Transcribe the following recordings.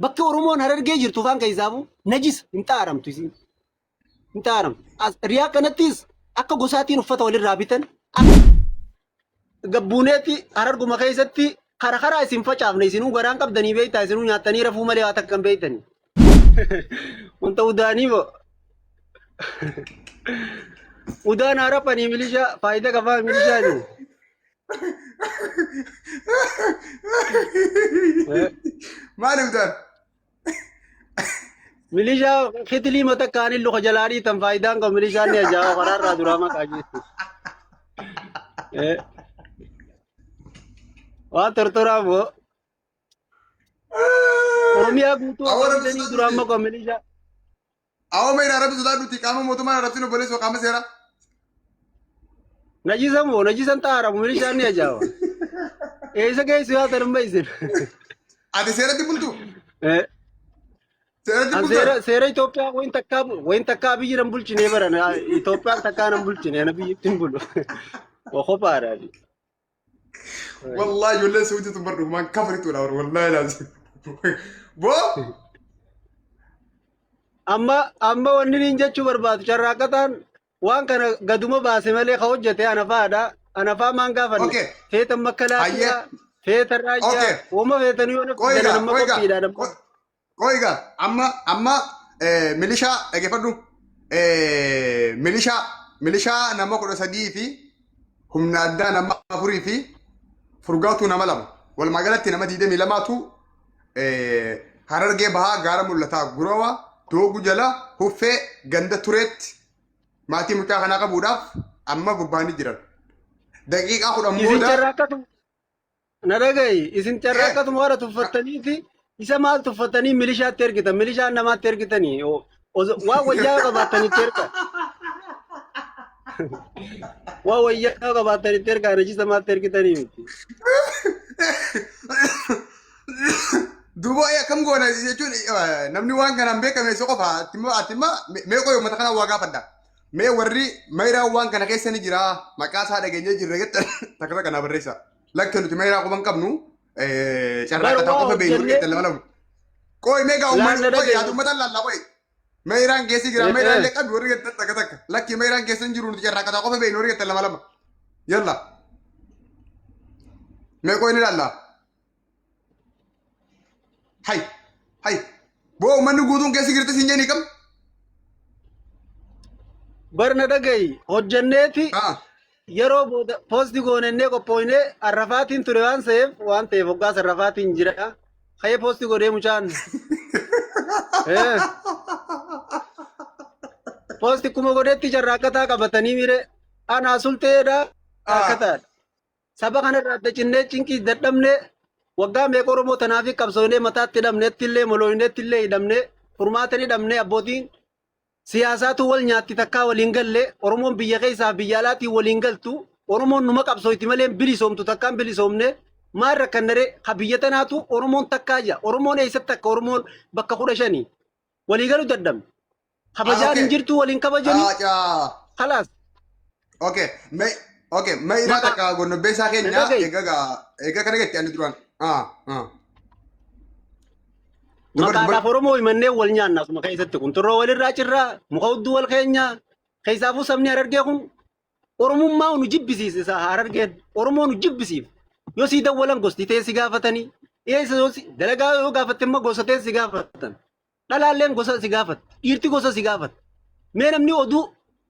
Bakki Oromoon Harargee jirtu faan keessaafu najis hin xaaramtu isiin. Hin xaaramtu. As riyaa kanattis akka gosaatiin uffata walirraa bitan gabbuuneeti Hararguma keessatti kara karaa isin facaafne isinuu garaan qabdanii beektaa isinuu nyaattanii rafuu malee waa takka hin beektanii. Wanta udaanii moo? Udaan harapanii milishaa faayidaa qabaa milishaani. Maali udaan? Milishaa kitilii mata kaanii luka jalaa dhiitan faayidaan qabu milishaan ni ajaa'iba karaarraa duraa maqaa jechuudha. Waan tortoraa moo? Oromiyaa guutuu Awwa akka rabbi fidanii sodaadhuti. duraan maqaa milishaa. Awwa meera rabbi sodaadhuti qaama mootummaan arrabsin obboleessoo qaama seeraa. Najisa moo najisan xaaramu milishaan ni ajaa'iba. Eessa geessu yaa tanumma isin. Ati seeratti bultu? Seeratti An bultu? seera seera Itoophiyaa wayin takkaa wayin takkaa biyyi nan bulchine baran Itoophiyaan takkaa nan bulchine ana biyyatti hin bulu. Wa kophaadha. Wallahi ijoolleen suutii tun bar dhugumaan kafrituudha bar wallahi laazim. Boo Amma amma wanni niin jechuu barbaadu carraaqataan waan kana gaduma baase malee ka hojjete anafaadha. Anafaa maan gaafanne. Okay. Feetan makkalaatiyaa, feetan raayyaa, Okay. woma feetan yoo na Qoy fidan gaa amma qoy gaa qophiidha. qoy gaa amma amma milishaa dhaggeeffadhu milishaa milishaa nama 13 fi humna addaa nama afurii fi furgaatuu nama lama walumaa galatti nama 22tu Harargee bahaa gaara mul'ataa gurawa doogu jala huffee ganda tureetti maatii mucaa kanaa qabuudhaaf amma bobba'anii jiran. Daqiiqaa 10 Isin booda carraaqqatu na dhaga'i. Isin carraaqqatuma warra tuffattaniiti isa maal tuffatanii milishaatti ergitan milishaan namaatti ergitanii waan wayyaa qabaattanitti erga. Waan wayyaa qabaattanitti ergaa najisa maatti ergitanii miti. Duuba akkam goona jechuun namni waan kanaan beekame isa qofa ati immoo mee qoy uummata kana waa gaafadha. Mee warri mayraan waan kana keessa ni jira maqaa isaa dhageenyee jirra jettan takka takka naa barreessa. Lakki nuti mayraa quban qabnu carraa Bar qataa waa qofa beeknu warri hojjennee jettan lama lama. Qoy mee gaa laan na uummanni qoy dhaga'i. yaadu uummataan laallaa qoy. Mayraan keessa jira mayraan illee qabi warri jettan takka takka. Lakki mayraan keessa hin jiru nuti carraa qataa qofa beeknu warri jettan lama lama. Yalla. Mee qoy ni laallaa. Hay hay boo uummanni guutuun keessa jirti siin jedhanii kam? Bar na dhaga'i hojjenneeti Ah yeroo booda poosti goonennee qophooynee arrafaatiin ture waan ta'eef hoggaas arrafaatiin jira. Ka'ee poosti godhee mucaan. Eh. Poosti kuma godhetti carraaqqataa qabatanii mire anaa sulteedha carraaqqataadha. Saba kanarraa adda cinnee cinqii dadhabnee waggaa meeqa Oromoo tanaafi qabsoonee mataatti hidhamneetti illee molooyneetti illee hidhamnee furmaata ni dhabnee abbootiin siyaasaatu wal nyaatti takkaa waliin galle Oromoon biyya keessaa fi biyya alaatiin waliin galtu Oromoon numa qabsooyti malee hin bilisoomtu takkaan bilisoomne maal rakkannaree ka biyya tanaatu Oromoon takkaa jira Oromoon eessatti takka Oromoon bakka 15 walii galuu dadhabne Kabajaan Okay. hin jirtu waliin kabajanii Ah, kalaas. okay. Mee okay, mee irraa takka gonnobbeessaa keenya Dhaga'i. egaa egaa kana jetti ani duraan. Ah, ah. Dubar dubar. Maqaadhaaf Oromoo himannee wal nyaanna asuma keessatti kun turroo walirraa cirraa muka hudduu wal keenya keessaafuu sabni Harargee kun Oromummaa nu jibbisiise isaa Harargeen Oromoo nu jibbisiif yoo sii dawwalan gosti tee si gaafatanii eessa yoo si dalagaa yoo gaafatte immoo gosa tee si gaafatan Dhalaalleen gosa si gaafatti. Dhiirti gosa si gaafatti. Mee namni oduu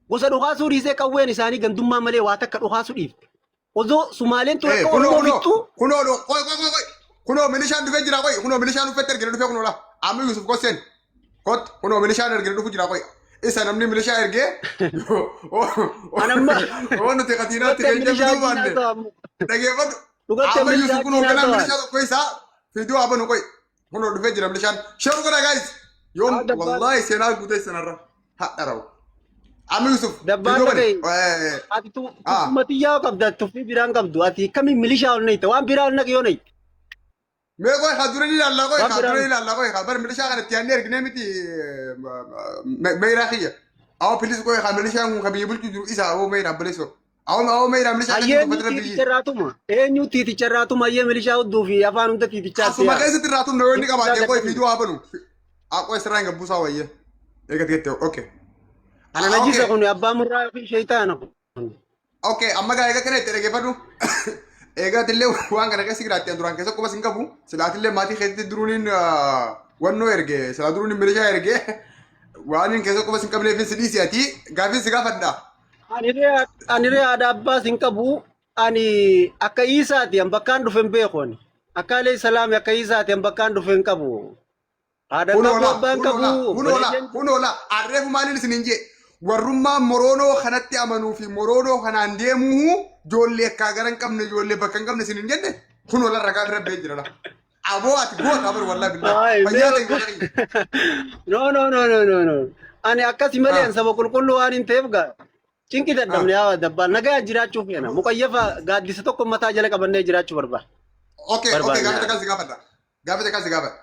gosa dhukaasuu dhiisee qawween isaanii gandummaa malee waa takka dhukaasuu dhiifte. Osoo Sumaaleen tun Eh, akka kunoo Oromoo kunoo fixxuu kunoo dho- qoy qoy qoy qoy kunoo milishaan dhufee jira qoy kunoo milishaan uffatti ergine dhufee kunoo la amma Yusuf Kosseen kot kunoo milishaan ergine dhufu jira qoy isa namni milishaa ergee Anamma oo nuti qatiinaatti dhugatte keenya milishaa fiduu wajjin baanne haasa'amu. dhageeffadhu Dhugatte amma milishaa Yusuf kunoo wajjin ganaa haasa'an. milishaa tokko isaa fiduu haa banu qoy Kunoo dhufee jira milishaan. Sheeru godhaa guys. Yoom Haa dabbaan wallaahi seenaa guutee sanarra hadharawu. Amma Yusuf dabbaan viidiyoo bane. dhaga'i. Ati Ah tuffuma xiyyaa qabda tuffii biraan qabdu. Ati kamiin milishaa ol nayta waan biraa ol naqi yoo nayte. Mee qoy haa dura ni ilaallaa qoy Waan haa biraa dura ni ilaallaa qoy haa bar milishaa kana itti yaadnee erginee miti meeraa kiyya. Awwa pilis qoy haa milishaan kun ka biyya bulchu jiru isa awwa meeraa baleessoo. Awoo awoo meeraa milishaa Hayyee akkatti eenyu uffata tiiticha biyyi. irraa tuma? Eenyu tiiticha irraa tuma? Hayyee milishaa hudduu fi afaan hunda tiitichaatti Asuma yaa. keessatti irraa tumna yoo inni Tiitichaa qabaate qoy gadhiisi. fiiduu haa banu. Aqoo isirraa hin gabbuusaa wayyee. Eegatti gette okay. Ana najisa Okay. kun abbaa murraa yookiin sheeytaana kun. Okay, amma gaa eega kana itti dhaggeeffadhu. Egaa atillee waan kana keessa jiraatte an duraan keessa qubas hin qabu. Silaa atillee maatii keessatti duruuniin wannoo erge, silaa duruuniin milishaa erge. Waan hin keessa qubas hin qabneef si dhiisi ati gaaffii si gaafadha. Aniree haadha abbaas hin qabu. Ani akka Iisaati an bakkaan dhufe hin beeku ani. Akka alayhi salaami akka Iisaati an bakkaan dhufe hin qabu. Haadha hin qabu Kunoola, abbaa hin qabu kunoola, kunoola, obboleeyyan. kunoola. Arreefu maaliin isin hin jee? Warrummaa moroonoo kanatti amanuu fi moroonoo kanaan deemuu ijoollee akkaa gara hin qabne ijoollee bakka hin qabne isin hin jenne kunoola ragaa bira ba'ee jira. Aboo ati goota bar wallahi billahi. Ay, Fayyaa ta'e mee wallahi. No, no, no, no, no, no. Ani akkasi malee Ah. an saba qulqulluu waan hin ta'eef gaa cinqi dadhabne haa dabbaan nagaa jiraachuu feena. Muqayyafa gaaddisa tokko mataa jala qabannee jiraachuu barbaada. Okay, okay, Barbaadna. gaafa takkaan si gaafadha. Gaafa takkaan si gaafadha.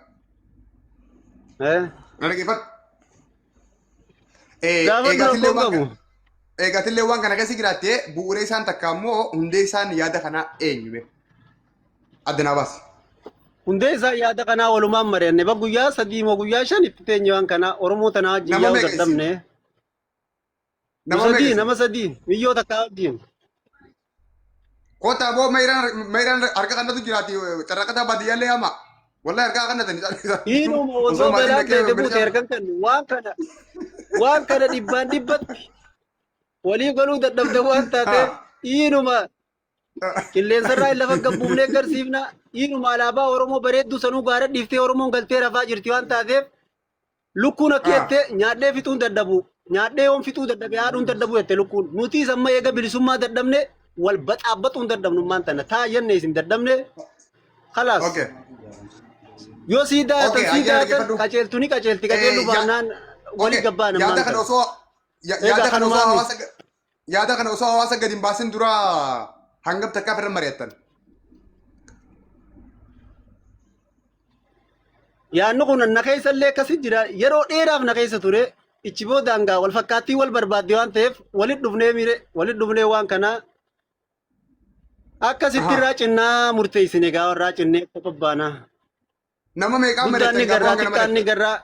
Eh? Na dhaggeeffadhu. Eh, Gaafa egaa dura atillee koo waan qabu. kana egaa atillee waan kana keessa jiraatte bu'uura isaan takka immoo hundee isaan yaada kanaa eenyume? Adda naa baasi. Hundee isaa yaada kanaa walumaan mari'anne ba guyyaa 3 moo guyyaa 5 itti teenye waan kana Oromoo tanaa wajjin Nama yaa'uu meeqa isin? dadhabne. Nu Nama meeqa sadii isin? nama sadii miyyoo takkaa wajjin. Kottaa boo mayraan mayraan harka kannatu jiraati carraaqataa baadiyyaallee hama. Wallahi harka kannatan isaan. Inuma Osoo osoo maatiin belaan dhaqee teete buute milishaa. harkan kennu waan kana waan kana dhibbaan dhibbatti walii galuu dadhabde waan taateef inuma qilleensarraa hin lafa gabbuufnee garsiifna inuma alaabaa Oromoo bareedduu sanuu gaara dhiiftee Oromoon galtee rafaa jirti waan taateef Lukkuun akka jette nyaadhee fixuun dadhabu. Nyaadhee yoon fixuu dadhabe haadhuun dadhabu jette lukkuun. Nutis amma eega bilisummaa dadhabne wal baxaabbaxuun dadhabnu ammaan tana. Taa jenne isin dadhabne kalaas. Okay. Yoo sii daatan Okay, sii ayyaana daatan dhaggeeffadhu. qaceeltu ni qaceelti qaceellu baannaan wali Okay, gabbaan yaada ammaan kana tana. osoo Egaa yaada kana osoo kanumaa miti. hawaasa yaada kana osoo hawaasa gadi hin baasin dura hangam takkaaf irra mari'attan. Yaadni kun na keessa illee akkasi jira. Yeroo dheeraaf na keessa ture. Ichi boodaan gaa wal fakkaattii wal barbaadde waan ta'eef walitti dhufnee miire walitti dhufnee waan kanaa akkasitti irraa cinnaa murteessine gaa irraa cinnee akka babbaanaa. Nama meeqaan Guddaan ni mari'attan garraa gaafa waan kana xiqqaan ni mari'attan? garraa.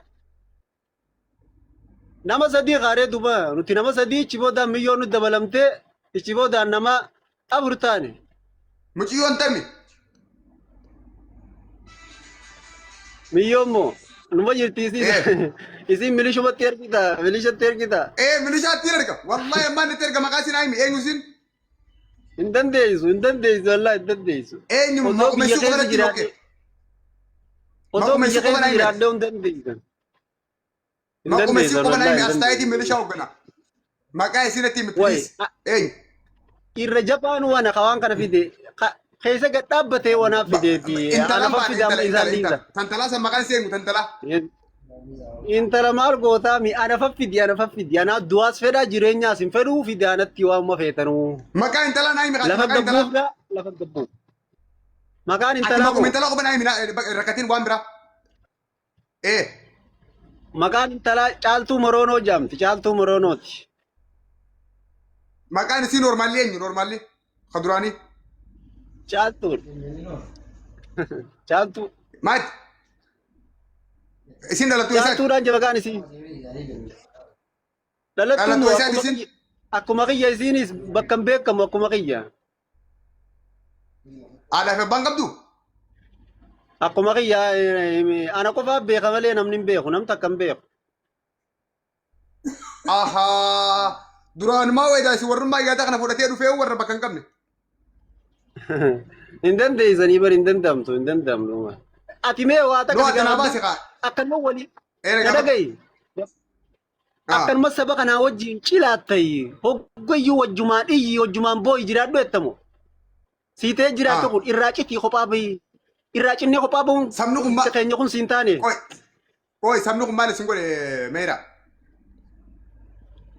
Nama sadii kaaree duba nuti nama sadii ichi boodaan miyyoon nu dabalamtee ichi boodaan nama afur taane. Mucayyoon tami. Miyyoon moo numa jirti isiin Eh. isiin milishumatti ergita milishatti ergita Eh milishaatti erga. Wallahi ammaan itti erga maqaa isin himi eenyu isin? hin dandeessu hin dandeessu wallahi hin dandeessu. Eenyu Osoo maquma biyya isii qofa keessa natti himi okay. jiraadhe osoo Maquma biyya isii qofa keessa na himi. jiraadhe hin dandeessan. Hin Maquma isii dandeessan qofa na wallahi himi hin astaayitii dandeessan. milishaa hoggana. Maqaa isii natti himi Wayi please. Eenyu? Irra jabaan waan ka waan kana fide keessa gad dhaabbatee wanaaf fideeti Intala anafa baate fide amma intala isaan intala intala. dhiisa. Tantalaa san maqaan isii eenyu tantalaa? Intala maal gootaa mi anafa fidi anafa fidi anaa du'aas fedhaa jireenyaas hin fedhuu fide anatti waanuma feetanuu. Maqaa intalaa naa himi Lafa maqaa intalaa. gabbuufdha lafa gabbuuf. Maqaan Ati intalaa maquma moo intalaa qofa naa himi rakkatiin waan biraa. Ee. Maqaan intalaa Caaltuu Moroonoo jedhamti. Caaltuu Moroonooti. Maqaan isii noormaalli eenyu noormaalli? Ka duraanii. Caaltuun. Caaltuu. Maati? Isin dhalattuu isaati? Caaltuudhaan jira maqaan isii. Dhalattuun Dhalattuu moo isaati akkuma isin? kiyya akkuma kiyya isiinis bakka hin beekamu akkuma kiyya. Haadhaa fi abbaan qabdu? Akkuma kiyya ana qofaaf beeka malee namni hin beeku nam takka hin beeku. Ahaa. Duraanumaa wayidaa isin warrummaa yaada kana fudhatee dhufee warra bakka hin qabne. Hin dandeessanii bari hin danda'amtu hin danda'amtu. Ati mee waa takka Noo si adda naa gaafadhu baase kaa. akkanuma walii Eera na gaafadhu. dhaga'i. Akkanuma saba kanaa wajjin cilaattayi hoggayyuu wajjumaan iyyi wajjumaan boo'i jiraadhu jettamo. Siitee jiraattu kun irraa citii kophaa bahi. Irraa cinnee kophaa bahuun Sabni kun keenya kun siin taane. Qoy qoy sabni kun maal isin godhe meera?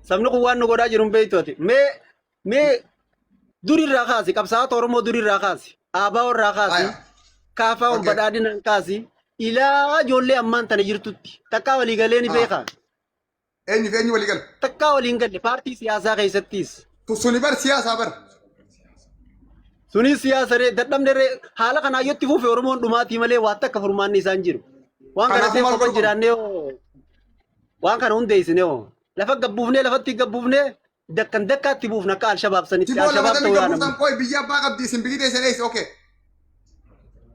Sabni kun waan nu godhaa jiru hin beektu ati. Mee mee durirraa kaasi qabsaa'ota Oromoo durirraa kaasi. ABO irraa kaasi. Aya. Kaafaa Okay. badhaadhinaan kaasi. Ilaa ijoollee ammaan tana jirtutti. Takkaa walii galee ni beekaa. Eenyu fi eenyu walii gala? Takkaa waliin galle paartii siyaasaa keessattis. Suni bar siyaasaa bar. Sunis siyaasa ree dadhabne ree haala kanaa yotti fufe Oromoon dhumaatii malee waa takka furmaanni isaan jiru. Waan kana Kanaafuu ta'eef maal kopha godhu qabna? jiraannee hoo waan kana hundeessine hoo lafa gabbuufnee lafatti gabbuufnee dakkan dakkaatti buufna akka Alshabaab sanitti Tiboo lafa Alshabaab tamii ta'uu yaana. gabbuuftan qoy biyya abbaa qabdi isin biyyi teessan eessa? Okay.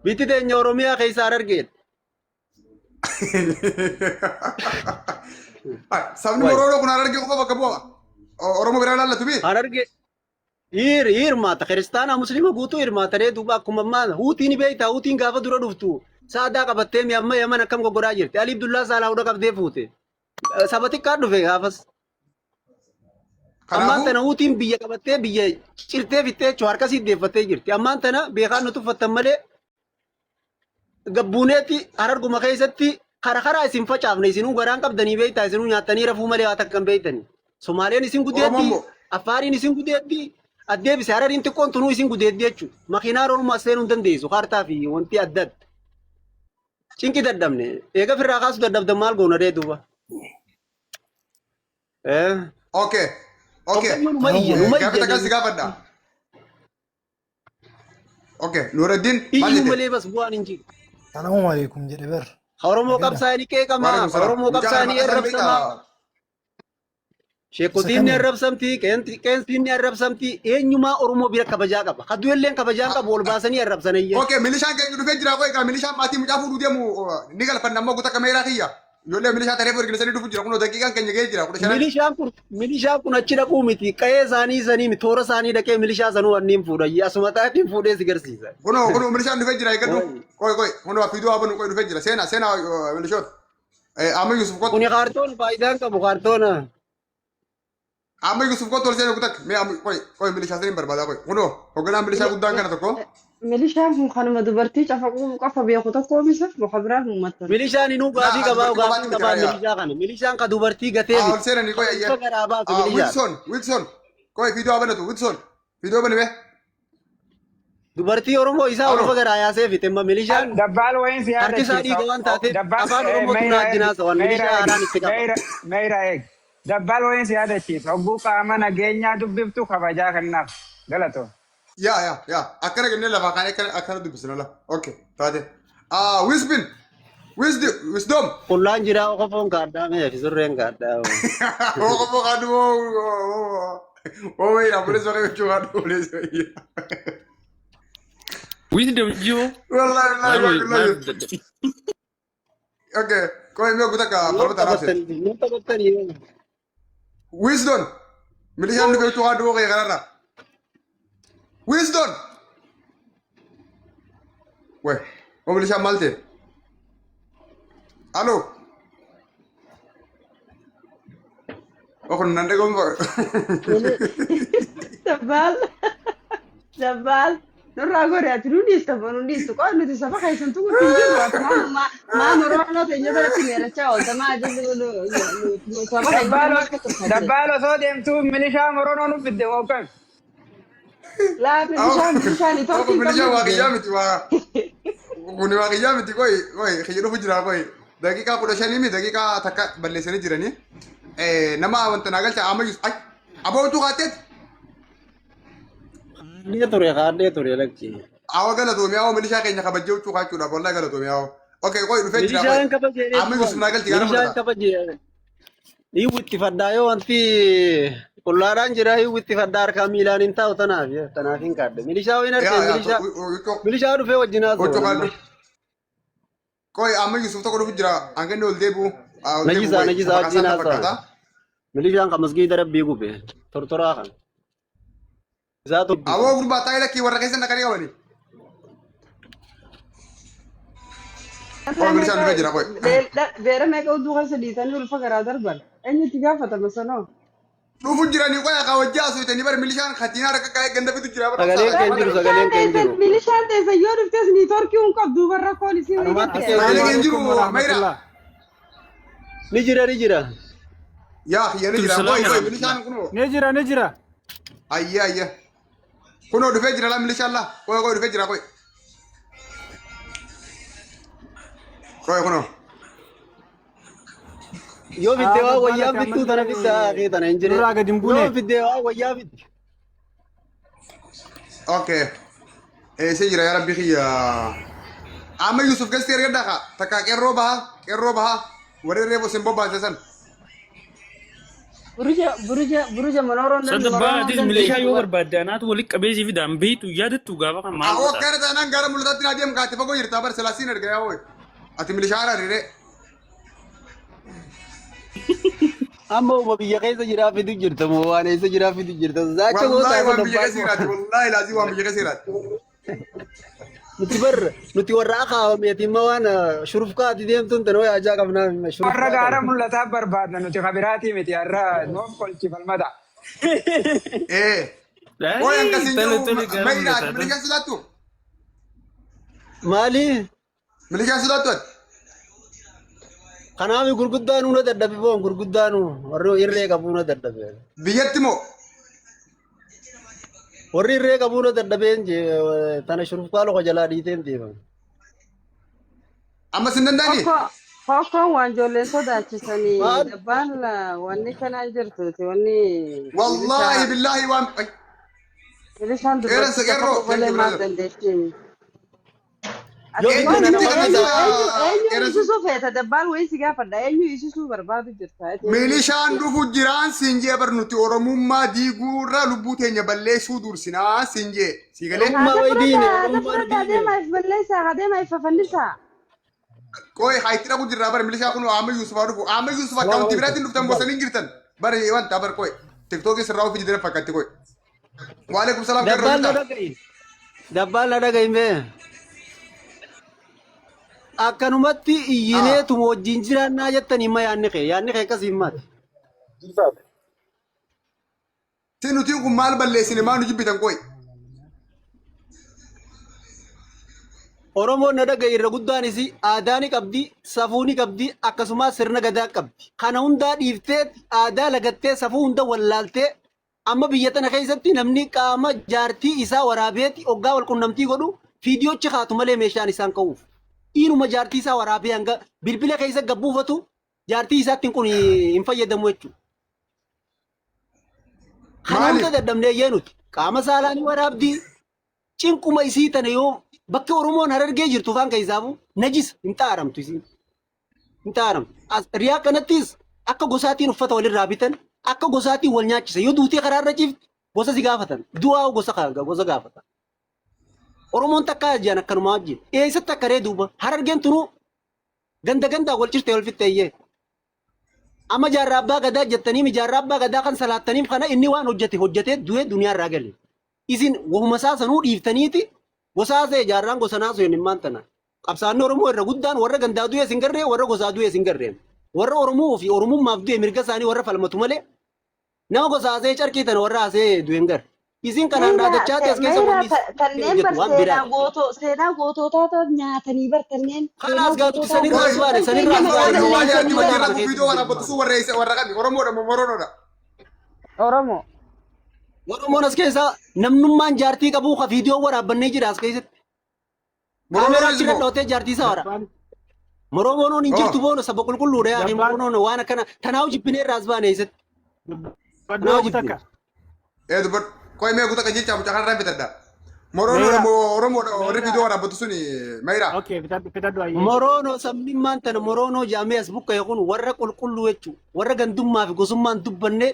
Bitti teenya Oromiyaa keessa Harargeedha. Ay, sabni Wayi. Moroodoo kun Harargee qofa bakka bu'a. Oromoo biraa laallatu bi. Harargee hirmaata kiristaanaa musliima guutuu hirmaataree duuba akkuma ammaa huutiin beektaa huutiin gaafa dura dhuftu saadaa qabattee mi amma yaman akkam goggoraa jirti Ali Abdullaa Saalaa hudha qabdee fuute saba xiqqaa dhufe gaafas ammaan Kanaafuu tana huutiin biyya qabattee biyya cirtee fixxee jechuun harka sii deeffattee jirti ammaan tana beekaan nu tuffattan malee gabbuuneeti hararguma keessatti kara karaa isin facaafne isinuu garaan qabdanii beektaa isinuu nyaattanii rafuu malee waa takka hin beektanii. Somaaleen isin Oromoon gudeeddi, moo Affaariin isin gudeeddi, addeebise Harariin xiqqoon tunuu isin gudeeddi jechuudha. Makiinaa Oromoo as seenuu hin dandeessu kaartaa fi wanti adda adda. Cinqi dadhabne eega firraa kaasuu dadhabdan maal goona ree duuba. Eh. Okay. Okay. Hoggayyuu numa iyya numa Gaaffii iyya takka si gaafadha. Okay. Nuuraddiin maal iyyuu jette? malee bas bu'aan hin jiru. Salaamu alaikum jedhe bar. Oromoo Nagada. qabsaa'anii qeeqamaa, Waalaikum salaam. Oromoo Mucaa kana qabsaa'anii maqaa isaan arrabsamaa. beektaa? Isa Sheekotiin ni kami? arrabsamti, qeensiin ni arrabsamti, eenyumaa Oromoo bira kabajaa qaba. Kaduelleen kabajaa qabu ol baasanii arrabsan eeyyee. Okay, milishaan keenya dhufee jira qoy egaa milishaan maatii mucaa fuudhuu deemu ni galfanna ammoo guuta kameeraa kiyya. Ijoollee milishaa taree ergina sanii dhufu jira kunoo daqiiqaan keenya ga'ee jira 15. Milishaan kun achi dhaquu miti, qa'ee isaanii sanii miti, toora isaanii dhaqee milishaa sanuu wanniin fuudha. Asuma taatiin fuudhee si garsiisa. Kunoo kunoo milishaan dhufee jira eeggadhu. Qoy qoy kunoo fiiduu haa banu qoy dhufee jira seenaa seenaa milishoota. Amma Yusuf kottu. Kuni kaartoon faayidaan qabu kaartoona. Amma Yusuf kottu ol seenuu kutak mee amma qoy qoy milishaa saniin barbaadaa qoy kunoo hoogganaan milishaa guddaan kana tokko. Milishaan kun kanuma dubartii cafaquu qofa beeku tokko oomisa muka biraan uummattan. Milishaan inuu Laa gaafii qabaa dubartii gaafii qofaatti miti qabaa raayyaa. milishaa kana. Milishaan ka dubartii gatee Ol miti. seenanii qoy Ka ayyee. ulfa garaa baasu milishaan. Wilson Wilson qoy fiiduu haa banatu Wilson fiiduu bani mee. Dubartii Oromoo isaa Alo. ulfa garaa yaasee fite amma milishaan Dabbaal wayin si harki isaa yaadachiisa. dhiiga waan taateef Dabbaal afaan Oromootu meeyra na eeg ajjinaasa waan meeyra milishaa eeg haaraan itti qaba. meeyra meeyra eeg. Dabbaal wayin si yaadachiisa. Hogguu qaama nageenyaa dubbiftu kabajaa kennaaf. Galatoo. Yaa yaa yaa akkana kennee lafaa kaanee akkana akkana dubbisna la. Okay taate. Wisbin wisdom wisdom. Qullaan jiraa qofoon kaaddaa mee fi surreen kaaddaa. Qofa kaadhu oo wayii buleessa wayii jechuu kaadhu buleessa wayii. Wisdom jiru. Wallahi wallahi Maal wallahi. maal Okay qoy mee guutaa Yoo falmata raabse. taphattanii yoo taphattanii Wisdom milishaan dhufee jechuu kaadhu kee kanarra. Wisdom. Weh oo milishaan maal ta'e? Alo. Oo kun nan dhagahuun Dabbaal. Dabbaal. Nurraa godhe ati nu dhiista moo nu dhiistu qofa nuti saba keessan tuquutti hin jirru ati maa maa moroonoo teenya biratti meerachaa oolta maa jalli nu saba keenya Dabbaal biratti akka tuffatte. dabbaal osoo deemtuu milishaa moronoo nu fidde hookan. Laa milishaan milishaan Kun itoophiin qabnu milishaan fidde. waaqiyyaa miti waa. Kun waaqiyyaa miti qoy qoy kiyya dhufu jira qoy. Daqiiqaa 15 mi daqiiqaa takka balleessanii jiranii. Nama wanta naa galcha amma yus ay abootu kaatteet. Kaadhee ture kaadhee ture lakki. Awa galatoomi awa milishaa keenya kabajjee huccuu kaachuudhaaf wallahi galatoomi awa. Okay qoy dhufee jira qoy. Milishaan kabajee Amma yusuf naa galchi gaara milishaan fudhata. kabajee dhiibu itti faddaa yoo wanti qullaadhaan jira hiiwu itti faddaa harkaa miilaan hin taa'u tanaaf tanaaf hin kaadde. Milishaa wayin Yaa harkee yaa milishaa huccuu milishaa dhufee wajjin huccuu haasa'u. kaadhu. Qoy amma Yusuf tokko dhufu jira hanga inni ol deebi'u ol deebi'u Najisaa qoy najisaa maqaa wajjin isaa haasa'a. fakkaata. Milishaan kan masgiida rabbii gube tortoraa kan. Isaa Aboo dubbise. gurbaa taa'ee lakkii warra keessa naqanii qabani. Qoy milishaan dhufee jira qoy. Beera meeqa udduu keessa dhiitanii ulfa garaa darban eenyutti gaafatama sanoo. Dhufu jiranii qoy akka wajji haasofitanii bari milishaan katiinaa rakka kaa'ee ganda fitu jira bara Sagaleen dhoksaadha. kee hin jiru sagaleen kee hin jiru. Milishaan teessa yoo dhuftes niitoorkii hin qabdu barra koon isii wayii Anumaatti gatte. kee Sagalee jiru. kee hin jiru Alaikum Mayra. warahmatullah. Ni jira ni jira. Yaa kiyya ni jira qoy qoy milishaan kunoo. Ni jira ni jira. Ayyee ayyee. Kunoo dhufee jira laa milishaan laa qoy qoy dhufee jira qoy. Qoy kunoo. Yoo fidde Haa waa wayyaa dabbaala fittuu tana fidda kee tana hin jire. Nurraa gadi hin buune. Yoo fidde waa wayyaa fitti. Okay. Eessa jira yaa rabbi kiyya. Amma Yusuf gasti ergadhaa kaa takkaa qeerroo bahaa qeerroo bahaa warri reefu isin bobbaase san. Buruja buruja buruja manooroon Sa dandu dabbaa moroonoo atis milishaa dandeessu yoo bar. barbaadde anaatu walitti qabee si fidaan beektu yaadattu gaafa kan maal Awoo godhaa. akkana taanaan gara mul'ataatti naa deem kaate fagoo jirtaa bar silaasiin erga yaa hooyi. Ati milishaa harariree. Amma uma biyya keessa jiraa fidu jirta moo waan eessa jiraa fidu jirta. Zaacha goota Wallaahi akka waan biyya dabbaa keessa jiraati wallaahi laazii waan biyya keessa jiraati. Nuti bar nuti warra akaawameeti imma waan shurufkaati deemtuun tan wayi ajaa qabnaa Warra shurufkaa gaara qabna. mul'ataa barbaadna nuti kabiraatii miti har'a nuuf kolchi falmata. Ee. Hooyi akkasiin Tole jiru tole gaara mayidha ati mul'ataa tole. milishaa sodaattu. Maali? Milishaa sodaattu ati. Kanaaf gurguddaan hunda dadhabe boon gurguddaan warri irree qabu hunda dadhabe. Biyyatti moo? Warri irree qabu hunda dadhabeen tana shurufkaa loka jalaa dhiiteen deeman. Ammas hin danda'anii? Hokkoo hokkoon waan ijoolleen sodaachisanii Maal? dabbaan wanni kanaa jirtuuti wanni Wallaahi milishaa billaahi waan. Ay, milishaan Qeerransa dubartii takka qeerroo. Thank malee you maal brother. dandeettiin. Yoo Ati biyya eenyu nama eenyu keessa eenyu eenyu Qeerransa. hiisisuu feeta dabbaan wayii si gaafadha eenyu hiisisuu barbaadu jirta ati eenyu Milishaan hiisisuu dhufu jiraan siin jee bar nuti Oromummaa diiguurra lubbuu teenya balleessuu dursinaa siin jee. Sii galee? Oromummaa Haada wayi diine fudhata haada Oromummaan fudhata diine. adeema if balleessaa adeema if fafannisaa. Qoy haa itti dhaqu jirraa bar milishaa kun Ahmed Yusuf haa dhufu. Ahmed Yusuf Salaam akkaawuntii alaikum. biraatiin dhuftan bosanii jirtan. Bar wanta bar qoy. Tiktookii sirraa ofii jidira fakkaatti qoy. Waalaikum salaam qeerroo Dabbaan na jirtaa? dhaga'i. Dabbaan na dhaga'i mee. Akkanumatti Ah. iyyineetuma wajjin jiraannaa jettanii ma yaanni kee yaanni kee akkasii maati. Jirtaate. Si nuti kun maal balleessine maal nu jibbitan qoy. Oromoon na dhaga'i irra guddaan isii aadaa ni qabdi, safuu ni qabdi, akkasumas sirna gadaa qabdi. Kana hundaa dhiiftee aadaa lagattee safuu hunda wallaaltee amma biyya tana keessatti namni qaama jaartii isaa waraabeeti oggaa wal qunnamtii godhu fiidiyochi kaatu malee meeshaan isaan ka'uuf. Dhiiruma jaartii isaa waraabee hanga bilbila keessa gabbuufatu jaartii isaatti kun hin fayyadamu jechuudha. Kana Maali? hunda dadhabnee iyyee nuti qaama saalaa ni waraabdi cinquma isii tana yoo bakki Oromoon harargee jirtu faan keessaafu najis hin xaaramtu isiin. Hin xaaramtu. As riyaa kanattis akka gosaatiin uffata walirraa bitan akka gosaatiin wal nyaachisa yoo duutee karaarra ciifte gosa si gaafatan du'aa gosa gosa gaafatan. Oromoon takkaa jiran akkanumaa wajjin eessatti akka ree duuba harargeen tunuu ganda gandaa wal cirtee wal fixxee iyyee. Amma jaarraa abbaa gadaa jettanii jaarraa abbaa gadaa kan salaattaniif kana inni waan hojjete hojjetee du'ee duniyaa irraa gale. Isin wahuma isaa sanuu dhiiftaniiti gosaa ta'e jaarraan gosanaa sun himmaan tana. Qabsaa'onni Oromoo irra guddaan warra gandaa du'ees hin garree warra gosaa du'ees hin garreen. Warra Oromoo fi Oromummaaf du'e mirga isaanii warra falmatu malee nama gosa haasa'ee carqii tana warra haasa'ee du'e hin garre. Isin kanaan Meeraa dhaadachaa as keessa meeraa wanni isin tanneen bar hojjettu waan seenaa biraati. gootoo seenaa goototaa ta'an nyaatanii bar tanneen seenaa Kalaas gaa nuti goototaa sanirraa as Qoy. baane kan sanirraa keenya as baane maqaa Oromoo waan jaartii balleessanii wajjin bar rakkoo viidiyoo waraabbattu sun warra isa warra kami Oromoodha moo Moronoodha? Oromoo. Oromoon as keessaa namnummaan jaartii qabuu ka viidiyoo waraabbannee jira as keessatti. Kaameeraa Moronoon achirra moo? dhootee jaartii isaa wara. Dabbaan Moromoonoon hin Oh. jirtu boona saba qulqulluudha yaa Dabbaan Moromoonoon waan akkana tanaa jibbinee irraa as baane eessatti. dubbadhu Tanaa ogu jibbine. takka. Ee dubbadhu. Qoy mee guuta qajeelchaa mucaa kanarraa bitadha. Moronoodha Meeraa moo Oromoodha warri meeraa viidiyoo waraabbattu suni meeraa? okay bitadhu bitadhu ayyee. Moroonoo sabnimmaan tana moroonoo jaamee as buqqa'e kun warra qulqulluu jechuudha. Warra gandummaa fi gosummaan dubbanne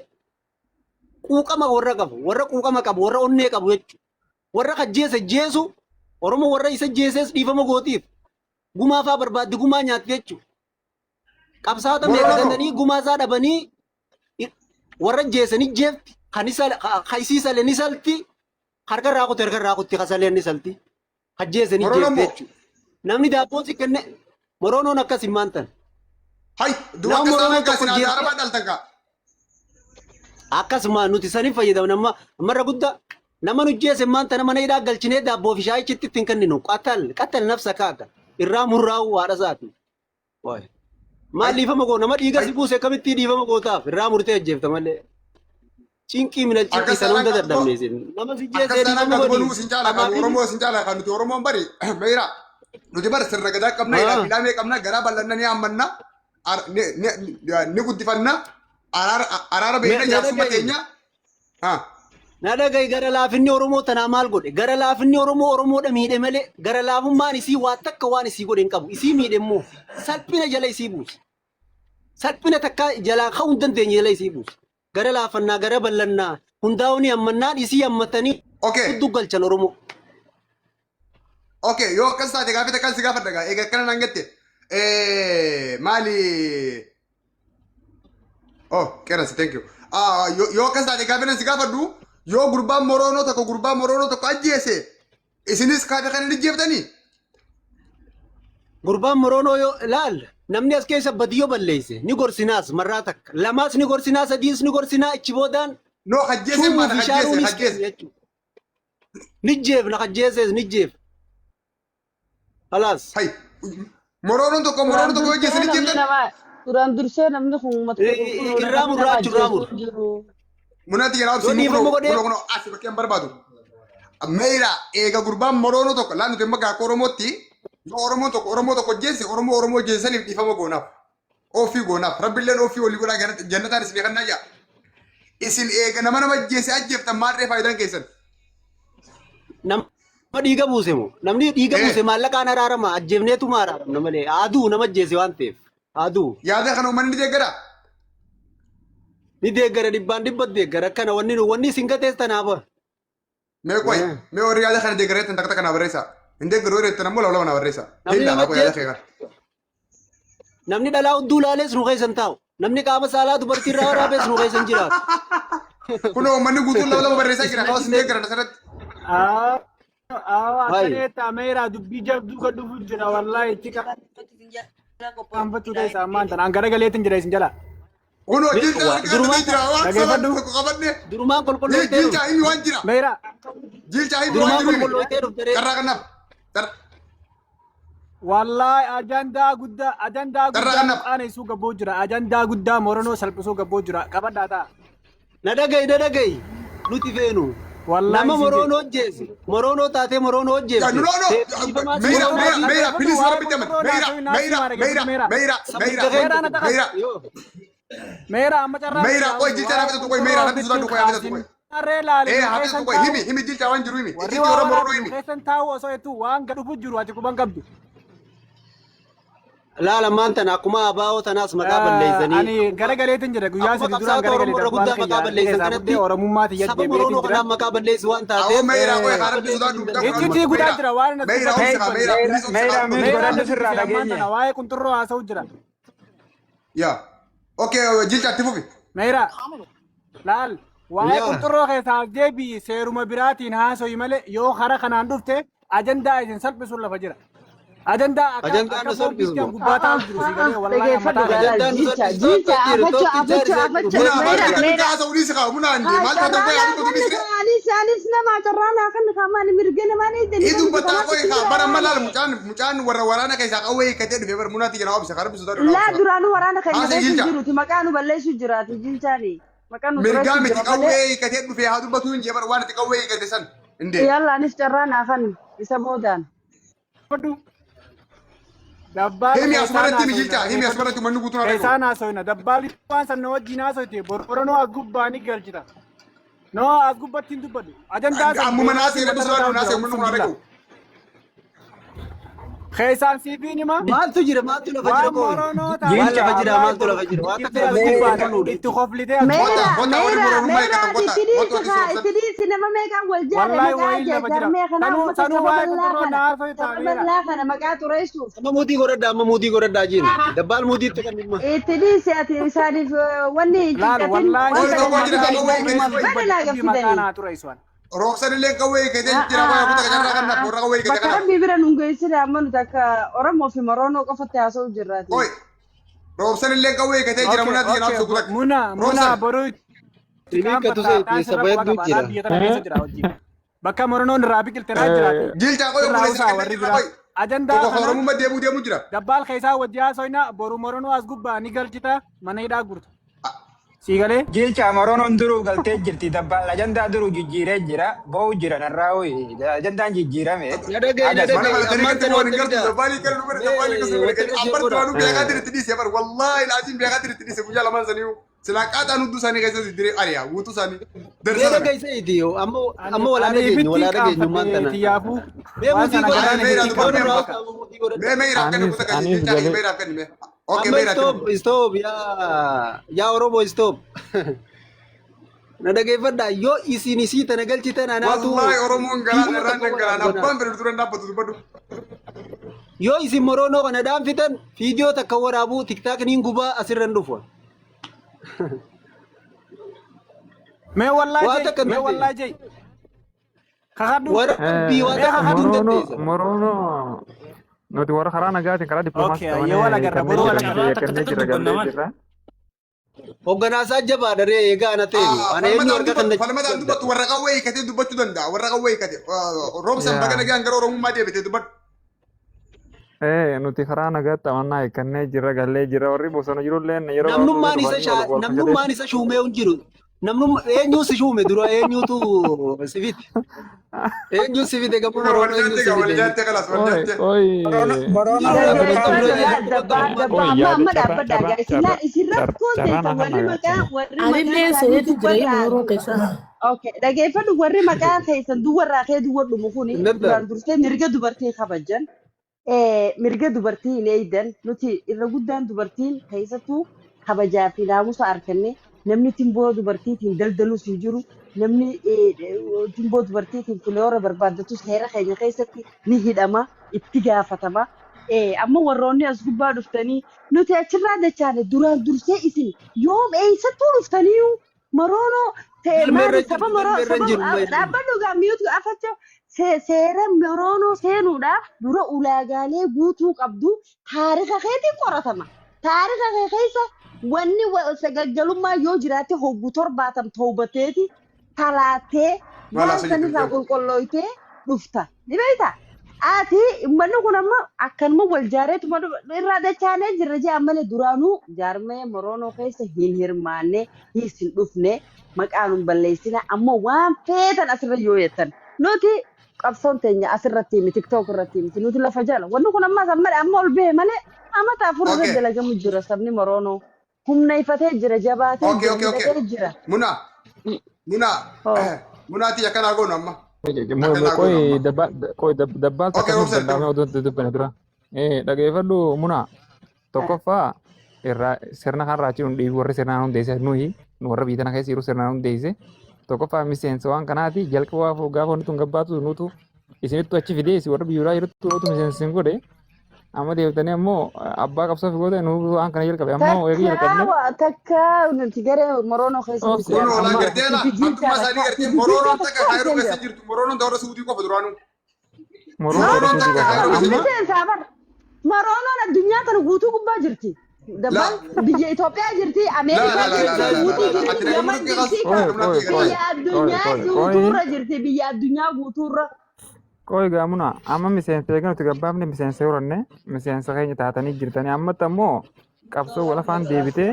quuqama warra qabu, warra quuqama qabu, warra onnee qabu jechuudha. Warra kajjeese jeesu Oromoo warra isa jeeses dhiifama gootiif gumaa faa barbaaddi gumaa nyaatti jechuudha. Qabsaa'ota meeqa Moronoon gatanii gumaa isaa dhabanii warra jeesanii jeefti kan isa ka isii sale ni salti harka irraa kutte harka irraa kutti kasalee ni salti kajjeesanii Moronoon jeefti moo? jechuudha. Namni daabboo si kenne moroonoon akkas hin maantan. Hay duba Nama akkas moroonoo taanaan tokko kaasin aadaa jeeftee arabaa dhaltan kaa. akkasuma nuti saniin fayyadamna amma ammarra guddaa nama nu jeese maanta mana hidhaa galchinee daabboo fi shaayichitti ittiin kenninu qatal qatal nafsa kaaka irraa murraa'u haadha isaati. Waay. Maal Hay dhiifama goo nama dhiiga hay si buuse akkamittii dhiifama gootaaf irraa murtee ajjeefta malee. Cinqii mina cinqii akkas sana taanaan hunda kaa duba dadhabne isin. Nama si akkas jeesee taanaan dhiifama kaa duba godhi. nuu isin caala kan Amaafi Oromoo isin caala kan nuti Oromoon bari meeraa nuti bari sirna gadaa qabna hidhaa haa fi hidhamee qabna garaa bal'anna ni hammanna ni guddifanna araara me beekna na jaarsummaa dhaga'i. teenya. Haa. Na dhaga'i, gara laafinni Oromoo tanaa maal godhe? Gara laafinni Oromoo Oromoodha miidhe malee gara laafummaan isii waa takka waan isii godhe hin qabu. Isii miidhe immoo salphina jala isii buuse. Salphina takka jalaa ka'uu hin dandeenye jala isii buuse. Gara laafannaa, gara ballannaa hundaa'uu ni hammannaan isii hammatanii hudduu galchan Oromoo. Okay, yoo akkas taate gaafii takkaan si gaafadha gaa. Egaa akkana naan jette. Maali? Oh, qeerransi, thank you. Ah, yoo akkas taate gaafii nan si gaafadhu, yoo gurbaan moroonoo tokko gurbaa moroonoo tokko ajjeese, isinis kaafee kana ni ajjeeftanii? Gurbaan moroonoo yoo laal, namni as keessa badiyyoo balleesse ni gorsinaas, marraa takka lamaas ni gorsinaa, sadiis ni gorsinaa, ichi boodaan No, ajjeese shuumuu maal fi ajjeese shaaruunis ajjeese. keenya jechuudha. Ni jeefna, kajjeesees ni jeefna. Khalaas. Hay, moroonoon tokko Duraan moroonoon tokko yoo ajjeese dursee ni namni jeeftan? nama duraan dursee namni kun uummata qulqulluudha, Irraa namni nama murraa jechuun irraa ajjeesuu mura. hin jiru. Munatti jedhaa Yoo obsi dhiifama kunoo godhee kunoo kunoo as bakkee hin barbaadu. Meira eega gurbaan moroonoo tokko laan nuti amma akka Oromootti yoo Oromoon tokko Oromoo tokko ajjeese, Oromoo Oromoo ajjeesaniif dhiifama goonaaf. Ofii goonaaf. Rabbilleen ofii olii godhaa, jannataan isin kannaa jaa. Isin eega nama nama ajjeese ajjeeftan, maarree faayidaan keessan? Nama dhiiga buuse moo? Namni dhiiga buuse maallaqaan araarama, ajjeefneetuma araaramna malee, aduu nama ajjeese waan ta'eef aduu. Yaada kana uummanni ni deeggara. Ni deeggara, dhibbaan dhibba deeggara. Akkana wanni nu wanni isin gatees tanaaf. Mee qoy, mee warri yaada kana deeggareettan takka takka naa barreessaa. Hin deeggaru yoo jettan ammoo lama lama naa barreessaa. Namni Hin nama laalaa qoy yaada ajjeese kee kana. Namni dhalaa hudduu laalees nu keessa hin taa'u. Namni qaama saalaa dubartii irraa waraabees nu keessa hin jiraatu. Kunoo uummanni guutuun lama lama barreessaa jira. Kawas hin deeggaran asirratti. Hai. Akkaneetta ameeraa dubbii jabduu kan dhufu jira, wallaahi itti qaanfachuu ta'e ammaan tana an garagaleetin jira isin jala. Kunoo jilchaa harka Durumaan qabadhee jira. Waan Dhageeffadhu. sababa tokko qabadhe. Durumaan qulqullootee Jilchaa dhufte. himi waan jira. Meeraa Jilchaa himi waan Durumaan jiru himi. qulqullootee dhufte ree. Carraa kanaaf. Wallaahi ajandaa guddaa, ajandaa Carraa guddaa kanaaf. qaaneessuu gabboo jira, ajandaa guddaa moronoo salphisuu gabboo jira, qabadhaa ta'a. Na dhaga'i, na dhaga'i. Nuti feenu. Wallaahi Nama isin moroonoo hojjeese. Moroonoo taatee moroonoo hojjeefte. No, no. Dhiifamaa si Meira, moroonoo meira, fi meira, Dhageeffadhu please waa'ee rabbi jaman. qunxurroo Meira, naasoo naasii meira, maa dhageeffadhu meira, meeraa. meira, Sabni meira, gahee Meeraa na taqas. meira. Yoo. Meeraa amma carraa Meira, qabdi qoy haasoo jilchaa waa'ee hafe tuqoy, qunxurroo meira hafe ofitti sodaadhu qoy hafe kaasin. tuqoy. Harree laale nu Hafe keessan tuqoy, taa'u. himi, himi jilchaa waan jiru himi. Warri Itti waa warra waraabu moroonoo nu himi. keessan taa'u osoo jettu waan gad dhufu jiru ati quban qabdu. Laala ammaan tana akkuma abaa'oo tanaas maqaa balleessanii Ani garagaleetin jira guyyaa akkuma 3 duraan qabsaa'ota garagalee Oromoo irra dabbaal guddaa kiyya maqaa harki balleessan keessaa kanatti buddee Oromummaa tiyya saba deebi'eetin Moroonoo jira. kanaaf maqaa balleessu waan Awoo taateef meira qoy maqaa haarabbi balleessuun sodaadhu hin guddaa danda'amu. Iccitii guddaa Meira, jira waan as meira gubbatti obsi haa, dubbanne. meira, please obsi Meira haa. miit Meeraa godhadhu na sirraa dubbise ammaan dhageenye. tana waa'ee qunxurroo haasa'u jira. Yaa. Okay, jilchaa itti fufi. Meeraa laal, waa'ee Yaa. qunxurroo keessaa as deebi'i, seeruma biraatiin haasoyi malee yoo hara kanaan dhufte ajandaa isin salphisuun lafa jira. Ajandaa akka Ajandaan akka nu salphisu boombiitti moo? gubbaa taa'u jiru si galee, wallaahi Dhageeffadhu ammataa gaala Ajandaan nu jicha salphisu jicha tokko jiru afacha tokkicha afacha isaa jiru. afacha Muna meera maal jedhu meera kaasa ulii si kaa muna ande haa maal taatan carraa qoy naa haa dubbatu kanni dhiisne. kaa anis anis nama carraa naa kanni kaa maali mirga namaa ni Ni eegdani namni dubbataa kanaaf qoy itti kaa jira bara amma yaani. laal, mucaan warra waraana keessaa qawwee hiikkatee dhufe bara munaatti jira obsa karaa sodaadhu Laa obsa. duraanuu waraana keenya Haasa keessa hin jilcha. jiruti, maqaa nu balleessuu jiraati jilchaani. Maqaa nu Mirgaa xureessuu miti jira malee. qawwee hiikkatee dhufe haa dubbatu hin jee bara waan itti qawwee hiikkate san. Indee. Yalla anis carraa naa kanni isa boodaan. Fadhu. Dabbaal Himi keessaan asumarratti himi haasoyna jilcha, himi dhageeffadhu. asumarratti uummanni guutuun haa dhaga'u. Keessaan haasoyna dabbaal waan san na wajjin haasoyte boronoo as gubbaa ni galchita. Noo as gubbatti hin dubbadhu. Ajandaa san Ammuma naasee beeksisni rabbi matarra sodaadhu taa'u naasee jira uummanni kun haa obsuun jilla. dhaga'u. Keessaan siifiin hima. Maaltu jira? Maaltu lafa jira Waan qoy? moronoo Maal taate lafa jira? wallaahi Maaltu boru lafa jira? Waan takka itti as lafa jiru gubbaadha qulqulluudha itti jechuudha. koflitee as Kota, Meera gubbaa. kota warri meera moroonummaa meera eeggatan ati kota, itti kota dhiisi ati kaa soobsan. itti dhiisi, nama meeqaan wal jaare Wallaahi maqaa wayiin lafa jira. jarmee kanaa Sanuu uummata sanuu saba waa'ee bal'aa qunxurroo kana na haasoyta saba meera. bal'aa kana maqaa xureessuuf. Amma muudii godhadhaa, amma muudii godhadhaa jiin. Dabbaal muudiitti kan dhimma. Itti dhiisi ati isaaniif wanni hin Laal cinqatin wallaahi waan Qoy fedhan tokko haa jira kaa fidanii qawwee hiikkatee jarmuma qoy. bada naa dubbii maqaa gaffidanii. naa xureessu. Roobsan illee qawwee hiikkatee jira qoy kuta carraa kanaaf warra qawwee hiikkate Bakka kanaaf. rabbii bira nun geessine, amma nuti akka Oromoo fi Moroonoo qofatti haasa'u jirraati. Qoy roobsan illee qawwee hiikkatee jira Okay, munaatti jira okay. obsa kutak. Muna, muna Roobsan. boruu itti Siniikkatu qaanfatta. Dhaan seeti sirra saba quba hedduu qaba. jira. Dhaan biyya tana keessa jira hojii. Bakka moronoon irraa biqilte naa jiraati. Jilchaa qoy Sirraa obboleessa usaa kennee warri jira biraa. qoy. Ajandaa Tokko kana Oromummaa deemuu deemuu jira. dabbaal keessaa wajji haasoyna, boru moronoo as gubbaa ni galchita, mana hidhaa gurta. Sii galee? Jilcha moronoon duruu galtee jirti. Dabbaal ajandaa duruu jijjiiree jira. Boo'u jira narraa ho'i. Ajandaan jijjiirame. Na dhaga'i, na Agas. Mana dhaga'i. baratanii Ammaan gadi tana waan hin wanta gartu fidaa. dabbaalii kan dhufan dabbaalii Mee gosa wanta godhe irra ishee ambar godha. duraanuu beekaa tiri itti dhiise bar, wallaahi laaziin beekaa tiri itti dhiise guyyaa lamaan saniiyu. Silaa qaaxaan hudduu isaanii keessatti diree ari'a guutuu isaanii. Mee Darsa sana. dhageesseeti amma Ani amma walaa ani dhageenyu walaa ibitti dhageenyu maal qaanfadhe tana. tiyyaafuu Mee waan mutii sana godhadhu garaan Mee ibitti dubbadhu yoo qaanfadhe nurraa bakka. haasa'u mutii godhadhu. Mee meeyiraaf kenni Anis kuta kan anis jecha kee galee meeyiraaf kenni mee. Okay Amma meeyiraaf stop kenni. stop yaa yaa Oromoo stop. Na dhageeffadhaa yoo isin isii tana galchitan anaatu Wallaahi Oromoon galaana fiiguma irraan takka dhangala'an waraabbanaa. abbaan fedhe dura hin dhaabbatu dubbadhu. Yoo isin moroonoo kana dhaanfitan viidiyoo takka waraabuu tiktaakniin gubaa asirra hin dhufu. Mee wallaa Waa jei takka hin mee wallaa dandeessan. jei kakadhu Warabbii waa mee takka kakadhu. hin Moroonoo dandeessan. moroonoo nuti warra karaa nagaatiin karaa dippiloomaasii Okay ayyee wal qabanii agarra kanneen boruu wal jira agarra. Carraa takka kanneen takka jira dubbanna gallee maal? jirra. Hogganaasaa jabaadha ree eegaa ana ta'e ana eenyu Falmataan harka kan dubbatu na falmataan dubbatu warra qawwee hiikatee dubbachuu danda'a warra qawwee hiikate roobsan baga Yaa nagaan gara Oromummaa deebitee dubbadhu. Nuti karaa nagaatti amannaa hiikkannee jirra gallee jirra warri bosona jirullee yeroo gabaabduu Namnummaan isa dhufanii wal wal namnummaan isa shuumee hin jiru. Namnummaa eenyuu si shuume dura eenyuutu si fite? Eenyuu si fite gama Wal moroonoo eenyuu nyaattee si wal fite? nyaattee kalaas wal Oi nyaattee. oi Boroona Dhaggeeffadhu boroona laal dabbaa oi dabbaa amma yaada amma carraa dhaabbadhaa carraa gaa isin carraa laal isin rakkoon carraa teessan naa warri kan maqaa nagaa. warri maqaan Anillee isaanii seeneetu jira duwwarraa yeroo keessa. Okay, dhageeffadhu warri maqaa keessan duwwarraa kee duwwa dhumu kuni Hin danda'amu. duraan dursee mirga dubartii kabajan mirga dubartii hin eeydan nuti irra guddaan dubartiin keessattuu kabajaa fi naamusa arganne namni timboo dubartiitiin daldalus hin jiru namni timboo dubartiitiin filoora barbaaddatus heera keenya keessatti ni hidhama itti gaafatama. Amma warroonni as gubbaa dhuftanii nuti achirraa dachaane duraan dursee isin yoom eessattuu dhuftaniiyu Moroonoo ta'e Galma irra maali hin saba jirtu moroo galma irra saba hin jiru mayri. dhaabbadhu gaa miyuutu afacha seera moroonoo seenuudhaaf dura ulaagaalee guutuu qabdu taarika keetiin qoratama. Taarika kee keessa wanni sagaggalummaa yoo jiraatte hoggu 70 toobateeti talaattee Maal waan haasa'u jirtu sanirraa jechuudha. qulqullooytee dhufta. Ni beektaa? Ati uummanni kun amma akkanuma wal jaareetuma irraa dachaanee jirra jee ammalee duraanuu jaarmee moroonoo keessa hin hirmaanne hiis hin dhufne maqaa nun balleessina ammoo waan feetan asirra yoo jettan nuti qabsoon teenya asirratti miti tiktook irratti miti nuti lafa jala wanni kun ammas amma amma ol bahe malee amata 4 irra Okay. dalagamu jira sabni moroonoo humna ifatee jira jabaatee Okay, jira okay, okay. hidhatee jira. Muna, Muna, Hoo. Muna tiyya akkanaa goonu amma. Akkanaa goonu Qoy amma. qoy dabbaal Okay, takka nuuf obsa danda'ame itti. oduu dubbanne dura. Dhageeffadhu Muna tokkoffaa irraa sirna kan raachii nu dhiibu warri sirnaan hundeesse nuyi nu warra biyya tana keessa jiru sirnaan hundeesse tokkoffaa miseensa waan kanaati jalqaba gaafa wanti tun gabbaatu nutu isinittu achi fidee isin warra biyyoolaa jirtu nutu miseensa isin godhe Amma deebitanii ammoo abbaa qabsoo fi goota nu waan kana jalqabe ammoo eegi jalqabne Takka takka nuti garee Moroonoo keessa obsi miti Kunoo amma laa gartee laa nuti hantummaa jiilchaadha isaanii gartee nuti moroonoon jiilchaa takka takka kaayiroo hin keessa jiru. jirtu moroonoon ta warra suutii qofa duraanuu. moroon warra Moroonoon suutii takka qofa kaayiroo keessa amma jirtu. Miseensa bar Maroonoon addunyaa tana guutuu gubbaa jirti. Laa Dabbaan biyya Itoophiyaa jirti, laa Ameerikaa laa laa jirti, laa laa Suutii laa laa ati jirti, Yaman nagamnu kee jirti, kaas qoy nagamnu qoy kee qoy kaas. biyya qoy addunyaa qoy qoy guutuurra jirti, biyya addunyaa guutuurra. Qoy gaamuna amma miseensa eega nuti gabbaafne miseensa horanne miseensa keenya taatanii jirtanii ammatti ammoo qabsoo walafaan deebitee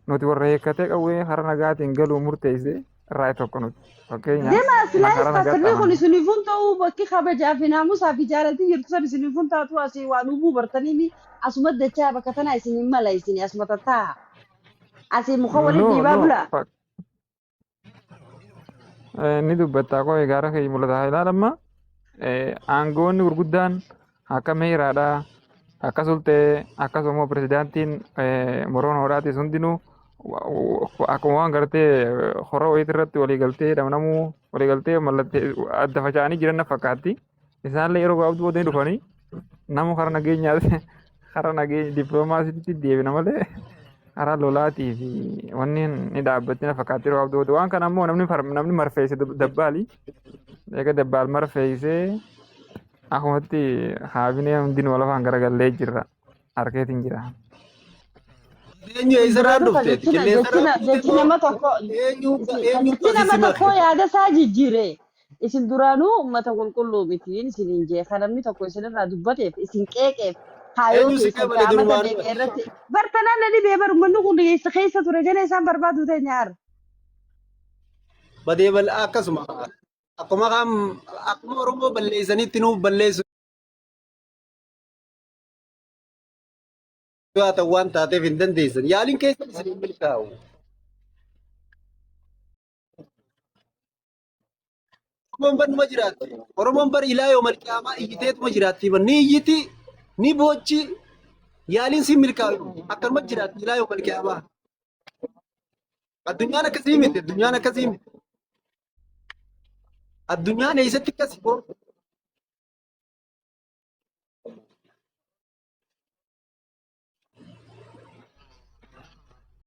nuti warra hiikkatee qawwee karaa nagaatiin galuu murteesse raayii tokko nuti fakkeenya Deema na silaayis karaa nagaatti sirni kun amanna. isiniifun ta'uu bakki kabajaa fi naamusaa fi jaalalti jirtu san isiniifun taatu asii waan hubuu bartanii mi asuma dachaa bakka tanaa isin hin mala isin asuma tattaa'a. Asii muka waliin No dhiibaa no bulaa. Ni dubbatta qoy gaara kee mul'ata haa ilaalamma aangoonni gurguddaan akka meeraadhaa akka sultee akkasuma immoo pirezidaantiin moroonoodhaatis hundinuu akkuma waan gartee hora wayiiti irratti waliigaltee dhamnamuu waliigaltee mallattee adda faca'anii jiran na fakkaatti. Isaallee yeroo gabaabduu booda ni dhufanii nama karaa nageenyaa karaa nageenya dippiloomaasiitti deebina malee karaa lolaatii fi wanni ni dhaabbatti na fakkaatti yeroo gabaabduu booda. Waan kana ammoo namni namni marfeesse dabbaali. Eega dabbaal marfeessee akkumatti kaabinee hundinuu lafaan garagallee jirra. Harkeetiin jira. Eenyu eessarraa Duraanuu ka dhufteeti? jechina Qilleensarraa jechina dhufte jechi moo nama tokko eenyu eenyutu jechi asi nama si tokko make? yaada isaa jijjiire. Isin duraanuu uummata qulqulluu miti isiniin jee kan namni tokko isinirraa dubbateef isin qeeqeef kaayoo Eenyu si keessan qabale qaamata durumaanuu meeqa ati? irratti bartanaan na dhibee bar uummanni kun eessa keessa ture jala isaan barbaadu teenya har'a. Badee bal'aa akkasuma akkuma qaam akkuma Oromoo balleessanitti nuuf balleessu yoo ta'u waan taateef hin dandeessan. Yaaliin keessan isin hin milkaa'u. Oromoon bar numa jiraatti. Oromoon bar ilaa yoo malqiyaamaa iyyiteetuma jiraatti. Ni iyyiti, ni boochi, yaaliin si milkaa'u. Akkanuma jiraatti ilaa yoo malqiyaamaa. Addunyaan akkasii miti. Addunyaan akkasii miti. Addunyaan eessatti akkasi?